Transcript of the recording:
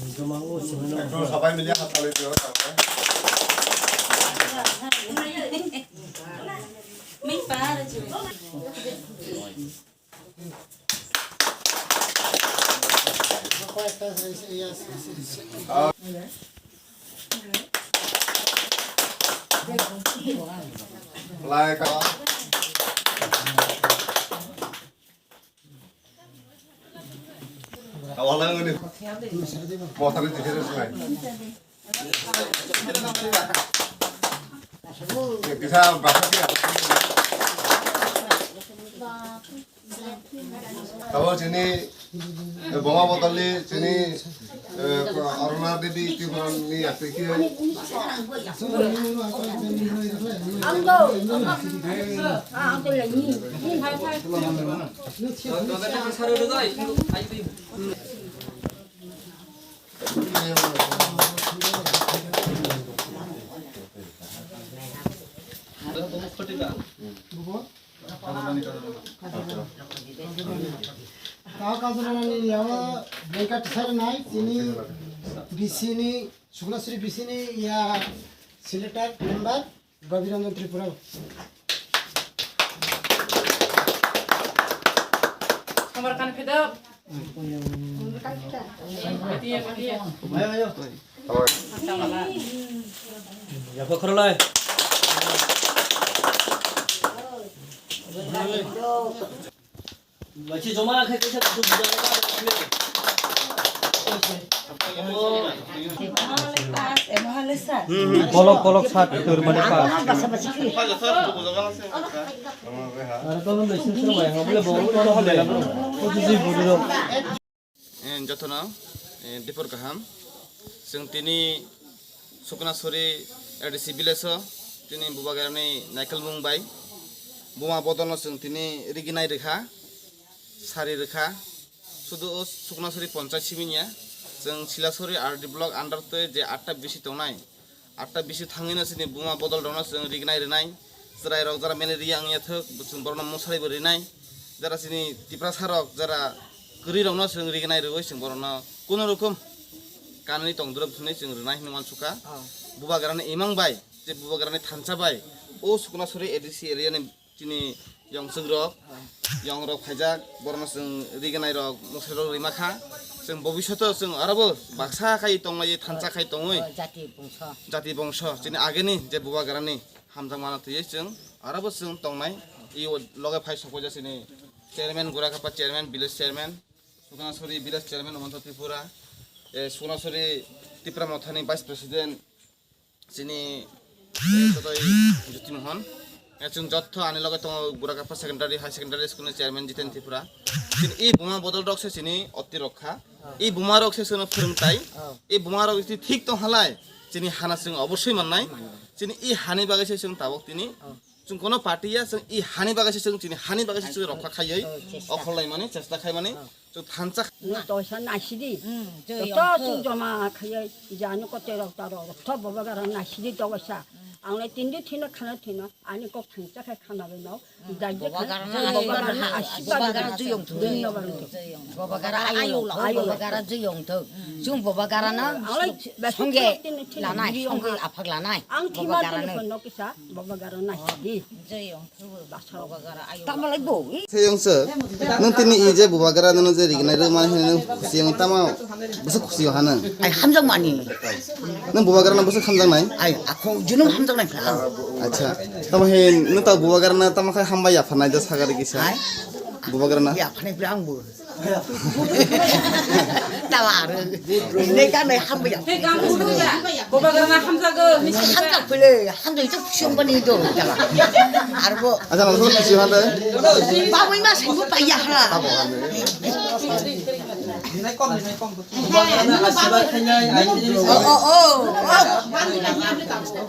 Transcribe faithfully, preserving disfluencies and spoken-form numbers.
একদম সবাই মিলে হাততালি দিও, তারপরে। Like, awalnya ini. Mau tadi di sini, Sule. Kita bahas ya. Abo chini, eh, boma botol ni chini, eh, Aruna Devi Tripura ni yakti ki hai. Tao kajorani yago blanket tisai rwnai chini B C ni, Suknasuri B C ni ya selector member Rabi Ranjan Tripura. Samar kan phedok. Yapha khorolai. Bachi joma khai kaisa kutu buja. Kolok kolok sat tur mane pa. Are kolom de sir sir mai ha bole bo ko no hale la bro. Ko ji buru ro. Eh, jotono, eh, dipor kaham. Chwng tini Suknasuri A D C village o tini bubagrani naikolmung bai buma bodolno chwng tini riginai rwkha, sari rwkha. Sudu o Suknasuri ponchayat simi ya, chwng Silasuri R D block under twi je atta B C tongnai, atta B C thangwi no chini buma bodol rokno chwng rignai rwnai, chwrai rok jara malaria wngya thwk, chwng borokno mosari bo rinai, jara chini Tiprasa rok jara kwrwi rokno chwng rignai rwui chwng borokno kuno rokom kanani tongdorop hwnwi chwng rwnai hwnwi uansukha. Bubagrani imang bai, je bubagrani thansa bai, o Suknasuri A D C area ni chini yongchwk rok, yong rok phaijak, borokno chwng rignai rok, mosari rok rima kha. Chwng bobishoto chwng aro bo baksa khai tongmai, thansa khai tongwi. Jati bongso. Jati bongso, chini ageni je bubagrani hamjakmano twiwi chwng aro bo chwng tongnai. I o loge phai sokphaijak chini chairman Gurakapa chairman, village chairman, Suknasuri village chairman Umanta Tripura, eh, Suknasuri Tipra Mothani vice president, chini, eh, Jyoti Mohan. Eh, chwng jotto ani loge tongo Gurakapa Secondary, High Secondary School ni chairman Jiten Tripura. Chini i buma bodol rok se chini otti rokha. I buma rok se chwngno phwrwngtai. I buma rok jodi thik tong halai, chini hana chwng obosoi mannai. Chini i hani bagwi se chwng tabok tini. Chwng kono party ya, chwng i hani bagwi se chwng chini hani bagwi se chwng rokha khaiwi. Okhorlaimani chesta khaimani. Chwng thansa. Nwng toisa naisidi. Joto chwng joma khaiwi jani kote rok taro rok tho bubagra naisidi toisa. Ang le tindi thino khana thino ani kok thansa khai khana bai no. Dai je khana bubagra na asibad bubagra juyong thoi. Bubagra ayo la bubagra juyong thoi. Chwng bubagra na ang le songe lanai songe aphak lanai. Ang thima tini kono kisa bubagra naisidi. Juyong. Tamo lai bo. Seyong se. Nung tini i je bubagra nung je rignai rw mani hwnwi nung khusi wng tamo. Bwswk khusi o hanang. Ai hamjak mani. Nung bubagra nung bwswk hamjak nai? Ai ako junum hamjak nai phela. Acha. Tamo he nung ta bubagra na tamo khai hambai ya phanai da sagari kisa. Ai. Bubagra na. Ya phanai phela ang bo. Tawa aro. Hinai kanai hambai ya. He gam guru ya. Boba garana hamjago. Hamjak phile, hamjak itu siung bani do. Tawa. Arbo. Acha, nang solo kisi hande. Bamui ma sengko paya ha. Hinai kom, hinai kom. Boba garana asiba khainai, ai. Oh, oh, oh, oh.